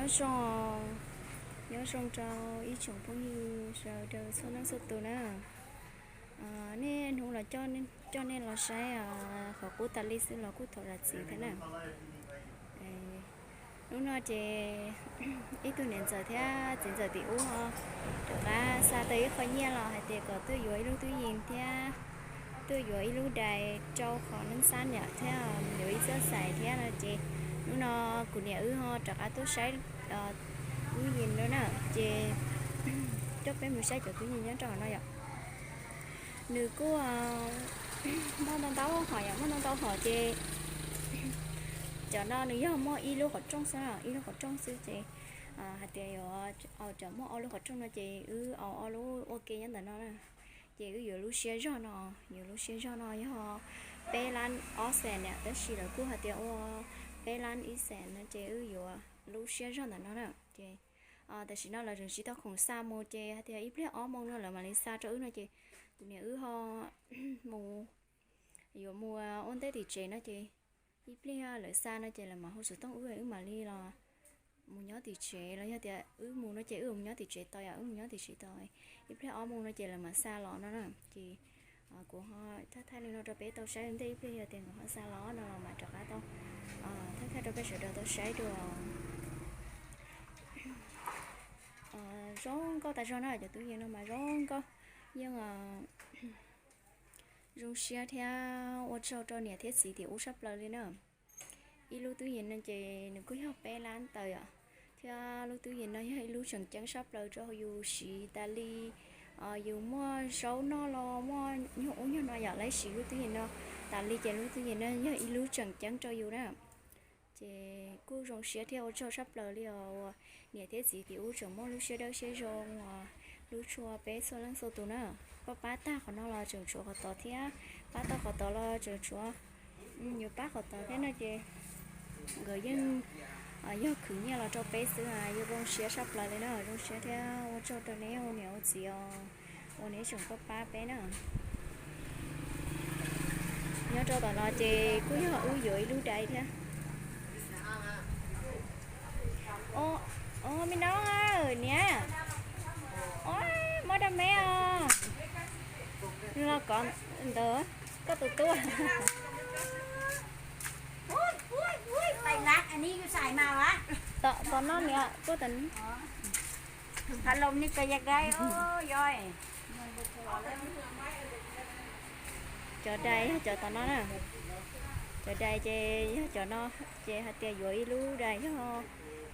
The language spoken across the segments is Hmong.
Nyob zoo, nyob zoo rau ib tsoom phooj ywg sawv daws txhua leej txhua tus na. Nej hnub los coj nej los saib qhov qub tas li xwb los kuj thov zam txim thiab na. Hnub no ces ib tug niam ntxawm thiab txiv ntxawm tim ub ho rov qab xa tau ib qho nyiaj los hais tias kom tuaj yuav ib lub tub yees thiab tuaj yuav ib lub dais rau qhov neeb xab yam thiab yuav ib txoj xais thiab no ces hnub no kuv niam wb ho rov qab tuaj saib tub yees no na. Ces coj peb mus saib cov tub yees nyob rau hauv no yom. Nws kuj muaj ntau ntau hom yom, muaj ntau ntau hom ces cov no nws yog muaj ib lub qhov rooj xwb, ib lub qhov rooj xwb ces hais tias yuav cov muaj ob lub qhov rooj no ces wb au ob lub ua ke nyob ntawm no na. Ces wb yuav lub siab zog no, yuav lub siab zog no yog peb lab ob xees na, tab sis lawv kuj hais tias ua peb lab ib xees no ces wb yuav lub siab zog ntawm no na. Ces tam sim no lawv tseem tsis tau khoom xa mus ces hais tias ib pliag ob moos no lawv mam li xa rau wb no ces kuv niam wb ho mus, yuav mus ua ntej tim tsev no ces ib pliag lawv xa no ces lawv mam hu xov tooj wb, wb mam li los mus nyob tim tsev los yog tias wb mus no ces wb mus nyob tim tsev tau yom, wb mus nyob tim tsev tau. Ib pliag ob moos no ces lawv mam xa los no na. Ces kuv ho thaij thaij li no rau peb tau saib ua ntej, ib pliag yog tias nkawd ho xa los no los mam rov qab tau thaij thaij rau peb sawv daws tau saib dua. Zoo nkauj tas zog na, cov tub yees no mas zoo nkauj, yeej zoo siab thiab ua tsaug rau niam thiab txiv tim ub sab plaws li na. Ib lub tub yees no ces nws kuj yog peb lab tawm yom, thiab lub tub yees no yog ib lub tseem ceeb sab plaws rau yus siv tas li yus muaj zaub noj los muaj nyuag ub nyuag no yom, lawv siv lub tub yees no tas li ces lub tub yees no yog ib lub tseem ceeb rau yus na. Ces kuj zoo siab thiab ua tsaug sab plaws li os uas niam thiab txiv tim ub tseem muaj lub siab dawb siab zoo uas hlub tshua peb txhua leej txhua tus na. Pab pab tag qhov no los tseem tshuav qhov tod thiab, pab tag qhov tod los tseem tshuav, yuav pab qhov tod thiab no ces nkawd yeej yog khwv nyiaj los rau peb xwb, yeej zoo siab sab plaws li na, zoo siab thiab ua tsaug rau neb ua niam ua txiv os, uas neb tseem pab pab peb na. Nyob rau tom no ces kuj yog wb yuav ib lub dais thiab. Os, me noob niam, os, muab rau me os. Los kov ntawd, koj tus tub. Tom no niam, kuj tom Cov dais yog cov tom no na. Cov dais ces yog cov no, ces hais tias yuav ib lub dais yog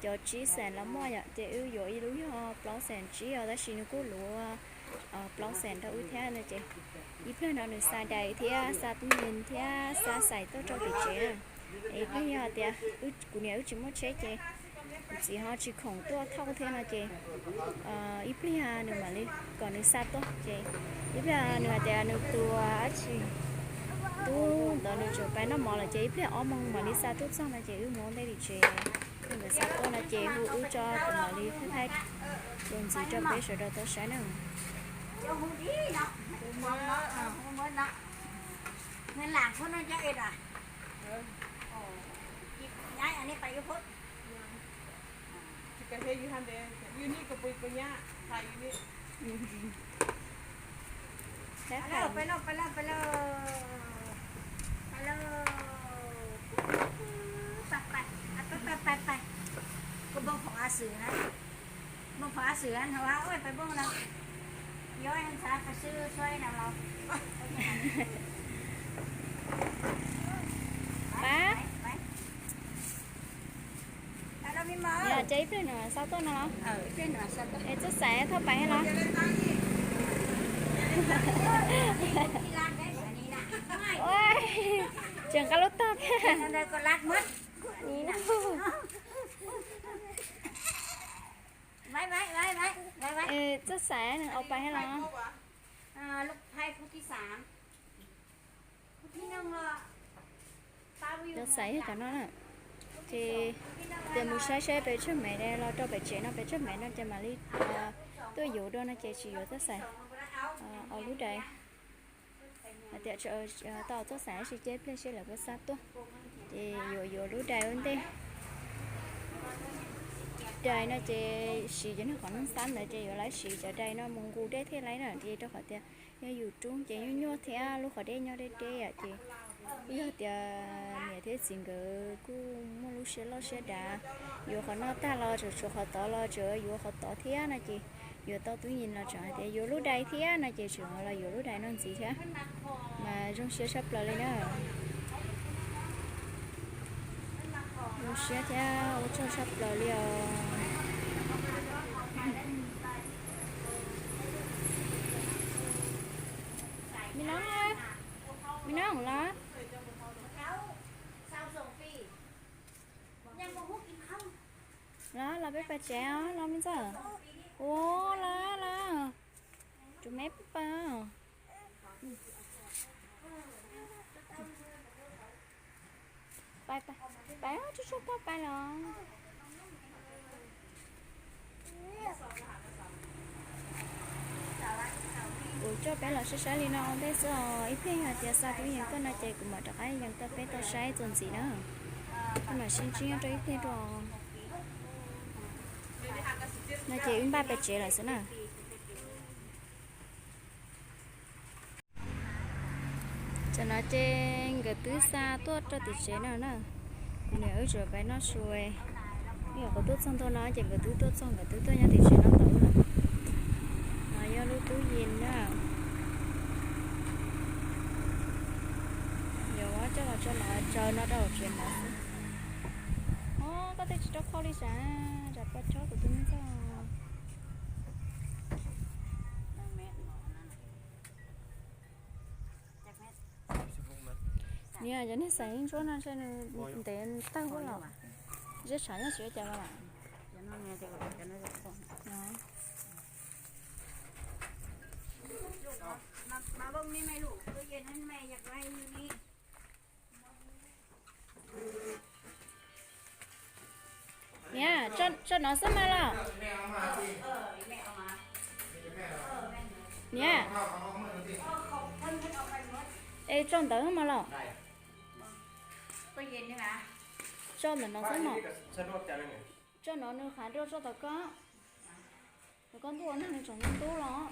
cov tsib xees los muaj yom, ces wb yuav ib lub yog plaub xees tsib os, tab sis nws kuj luav plaub xees rau wb thiab no ces ib pliag no nws xa dais thiab xa tub yees thiab xa xais tuaj rau tim tsev na. Es ib pliag yog tias kuv niam wb tsis muaj tsheb ces kuv txiv ho tsis khoom tuaj thauj thiab no ces ib pliag nws mam li kom nws xa tuaj ces ib pliag nws hais tias nws tus dab tsi tub ntawd nws tseem pais noj mov lawm ces ib pliag ob moos mam li xa tuaj txog no ces wb mus ua ntej tim tsev, nws xa tuaj no ces hu wb tso kuv mam li thaij thaij tus ntxiv rau peb sawv daws tau saib na. Pab, ces ib pliag nws xa tuaj no los? Es txoj xaiv thauj pais los? Tseem nqa lub tog thiab. Txoj xaiv nws au pais los? Cov xaiv yog cov no na. Ces tias mus saib saib pes tsawg mev los rau pem tsev no, pes tsawg mev no ces mam li tuaj yuav dua no ces tsis yuav txoj xaiv au lub dais. Hais tias tau txoj xaiv tab sis cia ib pliag seb lawv puas xa tuaj. Ces yuav yuav lub dais ua ntej. Dais no ces siv cov niag qhov noob xab ntawd ces yuav lawv siv cov dais no mus nqus dej thiaj laiv na, ces rau qhov tias yog yus rub ces nyuaj nyuaj thiab lub qhov dej nyob deb deb ces yog tias niam thiab txiv nkawd kuj muaj lub siab loj siab dav, yuav qhov no tag los tseem tshuav qhov tod los tseem yuav qhov tod thiab no ces yuav tau tub yees los tseem hais tias yuav lub dais thiab no ces tseem los yuav lub dais no ntxiv thiab. Mas zoo siab tshaj plaws li na. Zoo siab thiab ua tsaug tshaj plaws li os. Me nab, me nab los? Los los peb pais tsev os los me ntxawg. Ua los los. Tus me pawg. Pais pais, tsuag tsuag pog pais los. Kuv coj peb los saib saib li no ua ntej xwb os. Ib pliag hais tias xa tub yees tuaj no ces kuv mam rov qab yees tuaj peb tau saib txuas ntxiv na. Kuv mam sib ntsib nyob rau ib pliag dua. No ces wb npaj pem tsev lawm xwb na. Tam no ces nkawd twb xa tuaj rau tim tsev no na. Kuv niam wb tseem pais noj su. Ib yam kuv tuaj txog ntua no ces nkawd twb tuaj txog, nkawd twb tuaj nyob tim tsev no tos wb lawm. No yog lub tub yees na. Yuav muab coj los tso no, tso no rau hauv tsev no xwb. Os, koj twb tsis rau khau li sav, tsam pog chob kuv tus me ntxawg. Niam, cov niag xaim ntsuab no ntshe nws ntev tawg ua los. Zeb tshav nyob tsis ua cas los. Niam, tso no xwb mas los. Niam, es tso ntawd mas los. Tso ntawm no xwb mas. Tso no nws qhav rau tso tom koj. Tom koj ntuj ua neeg nws tseem ntub los.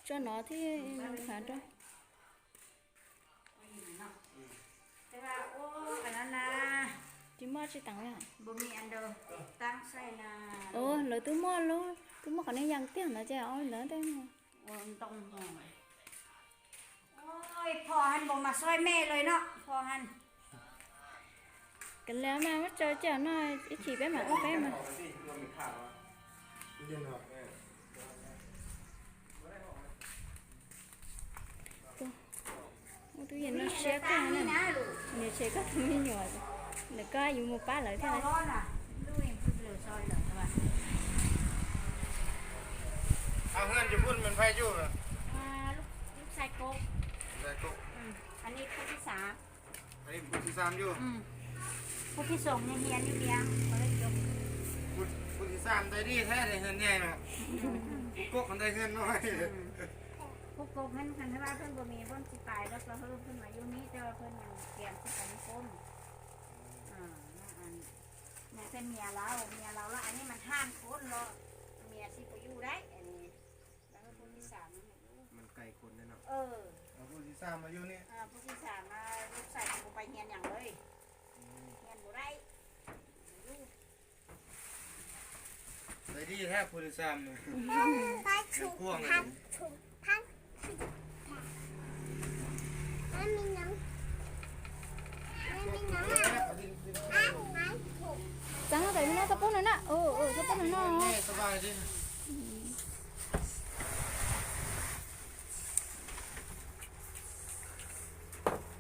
Tso no thiaj qhav rau. Tsis muaj tsis teem li. Ua lawv twb muaj lub, twb muaj qhov niag yas tiag ntawd ces ua li ntawd tej. Kav liam mas muab tso cia no ib chim peb mam ua peb mas. Ua tub yees no siab kawg na. Niam tshem koj tus me nyuam, ntawm koj yuav mus pab lawv thiab. Kuv tsis xam ntawd li thiab, ntawd nyais no. Kuv koj qhov ntawd hwj no. Kuv koj hwj no, hnub no pheej npua mis npua tsis pais rau pog hwj, pheej mas yug nib rau pheej mas tias tsis pais nib kub. Nws thiaj mias lawm, mias lawm los ani mas haj kub los, mias tsis pub yug dai. Lawv pheej tsis xam no. Pheej tsis xam mas yug ni, pheej tsis xam mas yug xam kuv pais hias nyaam lawm, hias kuv dai. Ntawd li thiab pheej tsis xam. Txav no, txav no, txav pub nws na, txav pub nws no.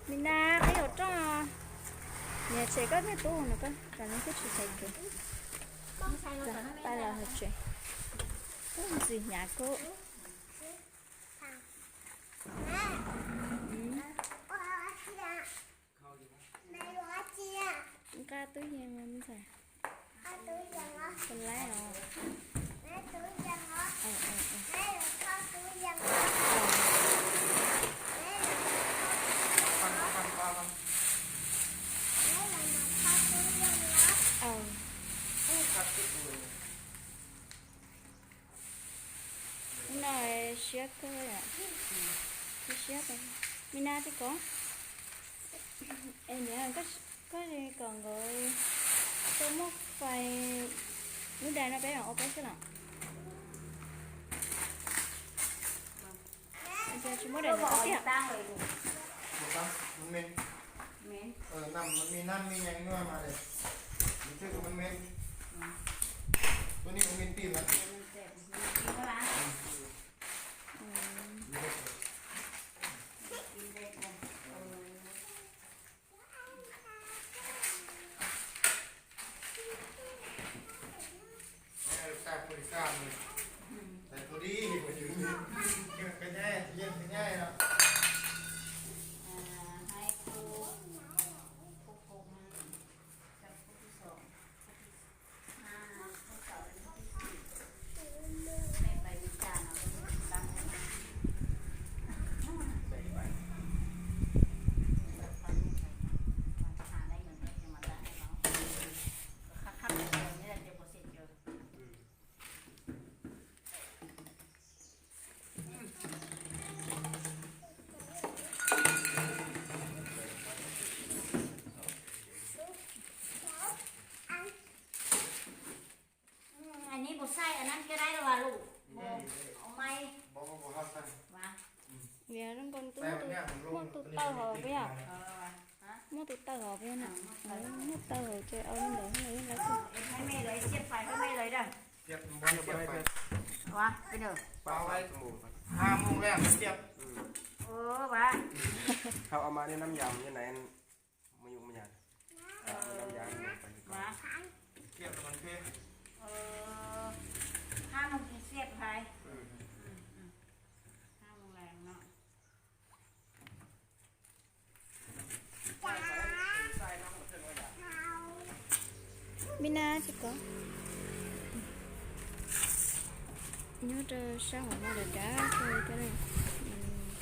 Nim na qhib hauv roj, niam tshem koj niag tub no, koj tsam no twb tsis txhais kev. Pab los hauv tsev, ntxim hnyav kub. Nqa tub yees ntxhais. Laib os. Siab kawg, siab siab. Me na tsis kov. Es niam, koj kom nkawd tau muab fais lub dais no peb mam ua peb xwb los. Tsis muab daim ntawd tiag. Aneb puas saib, aneb koj dai los vas lus. Ua mai. Muaj tus taw hauv puas yog? Muaj tus taw hauv puas yog na? Muaj taw hauv ces au li ntawd los yeej laib tau. Hab ua mas nej nam yam như này, mùi mùi nhàn. Nam yam. Hab mus xiab hais. Hab mus lais no. Me na tsis kov. Nyob rau sab hauv no dav dav kawg,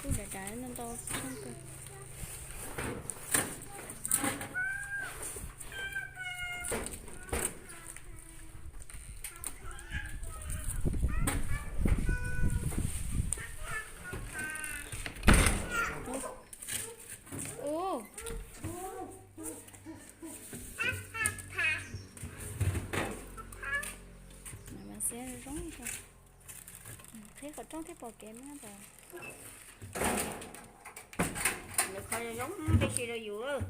kuj dav dav ntau ntau tshaj kawg. Ub, mas xiab zoo zoo. Qhib qhov rooj thiaj pom kev mas ntawd. Lawv kho zoo zoo tib si rau yus.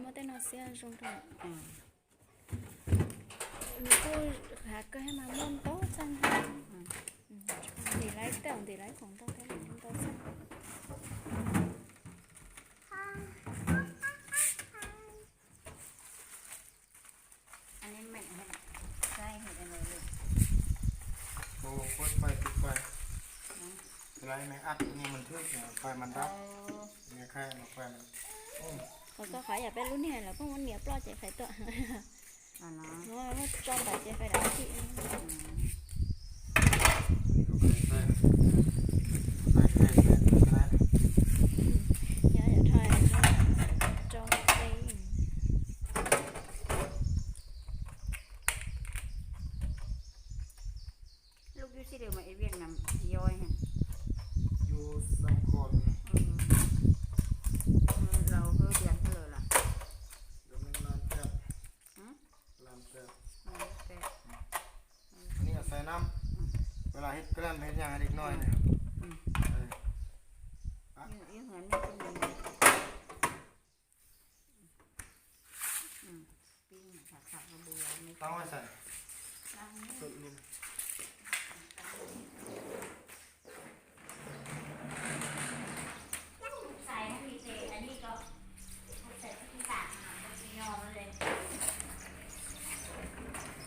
Muab tej no xiab zoo rau. Nws kuj hav kawg thiab mas muaj ntau txaj. Ntim lawv tej, ntim lawv khoom ntau thiab ntau txaj. Abo, puab fais, puab fais. Lawv mus ab ni mas thwb fais mas dab. Qhov koj qhov yam peb lub niag lawv pheej muab nias ploj ces fais tuaj. Muab tso ntawd ces fais dab tsi. Nyob yam rhais rau tej. Lub kub xib lw mas ib viaj nam yog laus hwb tias lawm las. Ni xais nam, ua las hib klan hib nyag dim no. Tau xais.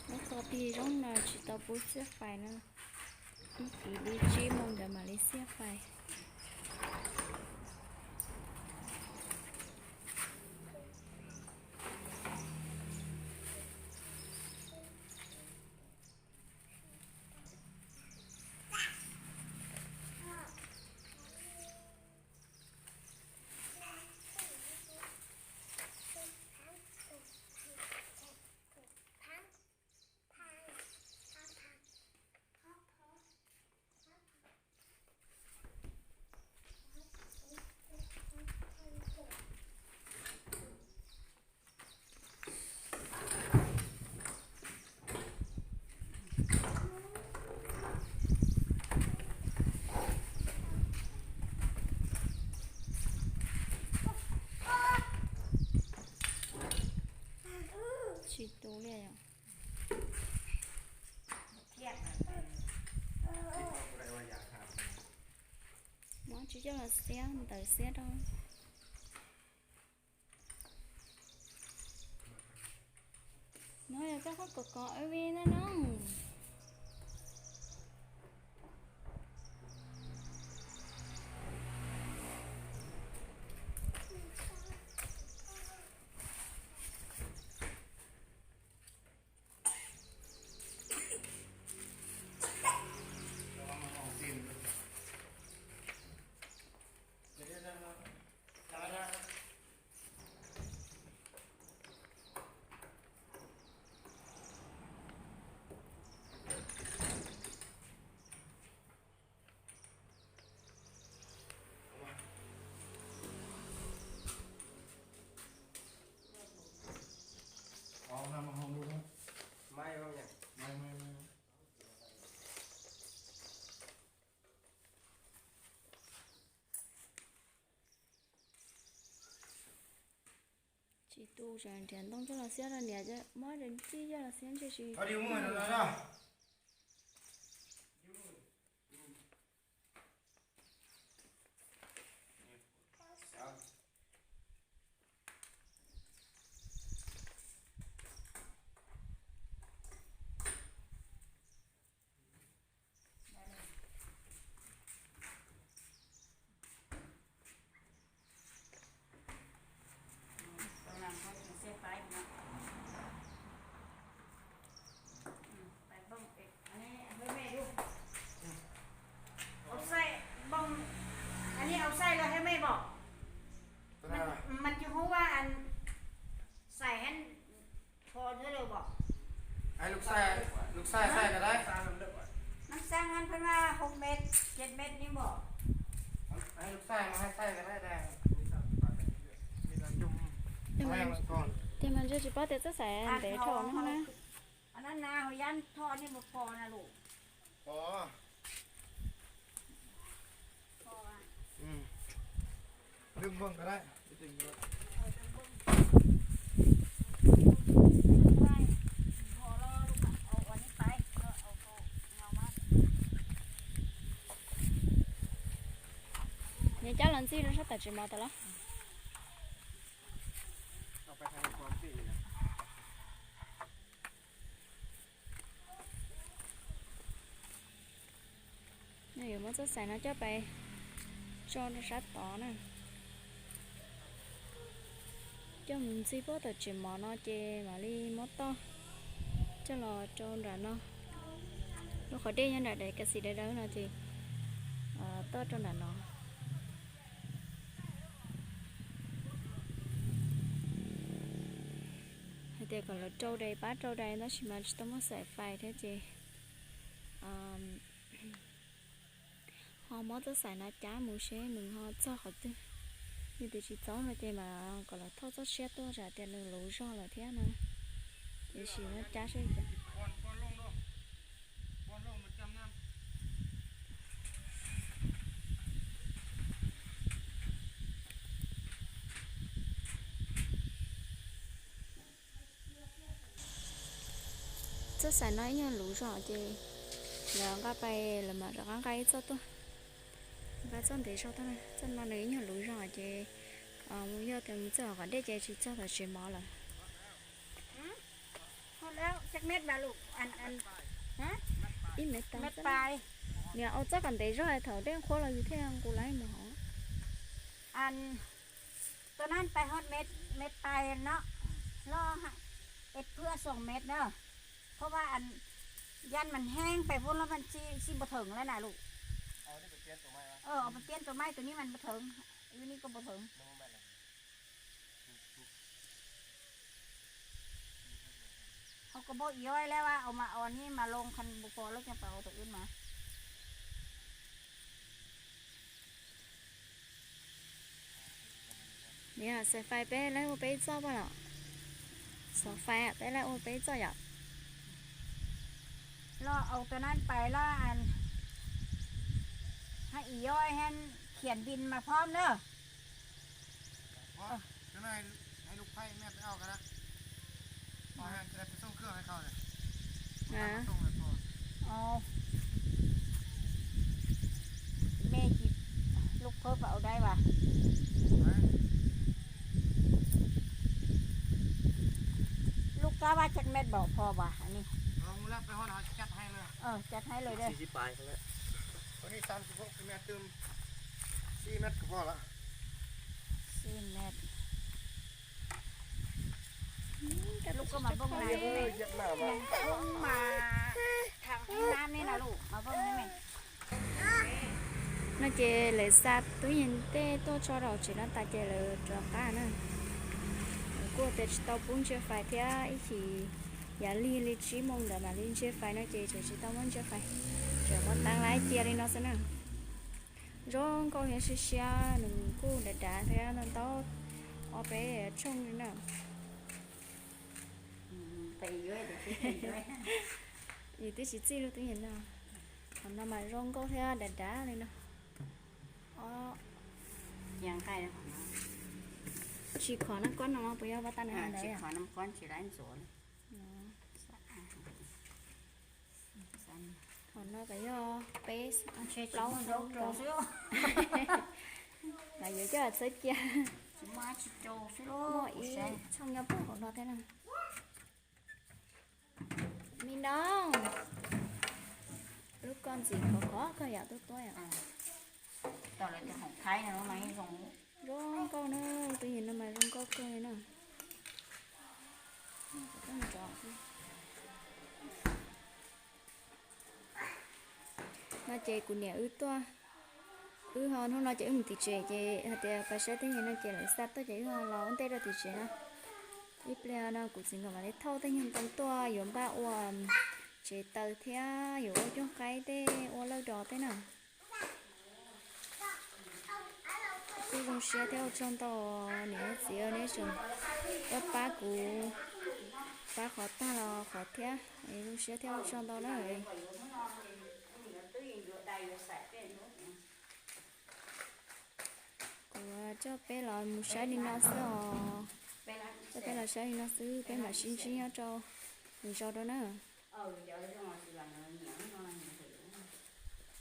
Muab tso tig zoo no tsis tau pub xiab fais na. Muab kiv li tsib moos ntawd mam li xiab fais. Tsis tu li yom. Muab tsis coj los xiab, ntawd xiab rau. No yog coj qab kom kov wb vib na no. Tsis tu, nrhiav ntoo coj los xiab rau niam, muab ntsis coj los xiab ntshe tsis. Ann, mas tsis hu ua ann, xais hab tho thiab lawm pom. Lub xais, lub xais xais ko dab. Nab xaab hab pheej mas hauv met, cev met ni pom. Lub xais mas hab xais ko dab. Tej mas ntshe tsis paub tias txhob xais ntev dhau no na. Nab na ho yab tho ni mus pom na lus. Nws cab los ntxig rau sab tom tsev mov tas los. Yuav muab txoj xais no coj pais tso rau sab tod na. Coj mus ntxig puag tom tsev mov no ces mam li muab toj coj los rau nram no. Lub qhov dej nyob nram daim kas xim dawb dawb no ces toj rau nram no. Hais tias kom lawv rau dais, pab rau dais tab sis mas tsis tau muaj xaim fais thiab ces ho muab txoj xaim no cab mus seb nws ho txog qhov twg. Yog tias tsis txog no ces mas kom lawv thauj txoj siab tuaj tsam tias nws luv zog lawm thiab no. Tiam sis muab cab seb. Txoj xaim no ib nyuag luv zog ces lawv nqa pais, lawv mam rov qab nqa ib txoj tuaj, nqa txoj ntev zog tuaj. Txoj no nws ib nyuag luv zog ces mus yog tias mus txog qhov dej ces tsis txog tom tsev mov lawm. Ib mev tas, niam, ua txoj kom ntev zog thaum dej qhuav los yus thiaj nqus lawv mus hov. Tus nab pais hov mev pais no, loj ib phwb xoom mev na,เพราะว่าอัน ยันมันแห้งไปพู้นแล้วมันสิบ่เถิงแล้วนะลูก เอาไปเปลี่ยนตัวใหม่ เออ เอาไปเปลี่ยนตัวใหม่ ตัวนี้มันบ่เถิง อยู่นี่ก็บ่เถิง เขาก็บอกอีย้อยแล้วว่าเอามาเอาอันนี้มาลง คันบ่พอแล้วจะไปเอาตัวอื่นมา Niam, xaim fais peb laib ua peb ib txoj puas lom? Xaim fais peb laib ua peb ib txoj yom. Los au tus nab pais los hab, ib yog hab khiav npin mas phom na. Mej tsis lub phawb pas ua dai vas. Lub kab vaj chat met npaum pho vas ni. Chat haib lawm. Lub koj mas npoo na, thoob mas thab nab ne na lub mas npoo ne. No ces lawv xa tub yees tej tuaj tso rau tsev no tas ces lawv rov qab na. Lawv kuj tias tsis tau pub ntsia fais thiab, ib chim yav lig li tsib moos ntawd mam li ntsia fais no ces tseem tsis tau muab ntsia fais, tseem muab tab lab cia li no xwb na. Zoo nkauj thiab siab siab, nws kuj dav dav thiab, ntau ntau ob peb tshooj li na. Yus twb tsis txij lub tub yees no. Qhov no mas zoo nkauj thiab dav dav li no. Tsis khov no kob no puas yog vaj tab na ntawd? Qhov no kom yog peb plaub xwb. Mas yuav coj txawb cia. Muaj ib tshooj nyob puag hauv no thiab na. Me no, lub koj ntxim khov khov koj yam tuaj tuaj yom. Zoo nkauj na, tub yees no mas zoo nkauj kawg li na. No ces kuv niam wb tuaj, wb ho hnub no ces wb mus tim tsev ces hais tias pais saib tub yees no ces lawv xa tuaj ces wb ho los ua ntej rau tim tsev no. Ib pliag no kuv txiv nkawd mam li thauj tej nyuag ntoo tuaj yuav npaj ua tsev taws thiab yuav ua cuab qaib tej ua lawj dos tej na. Kuj zoo siab thiab ua tsaug ntau niam txiv neb tseem pab pab kuv, pab qhov tag los qhov thiab, zoo siab thiab ua tsaug ntau na. Kuv coj peb los mus saib li no xwb os. Coj peb los saib li no xwb, peb mam sib ntsib nyob rau lwm zaus rau na.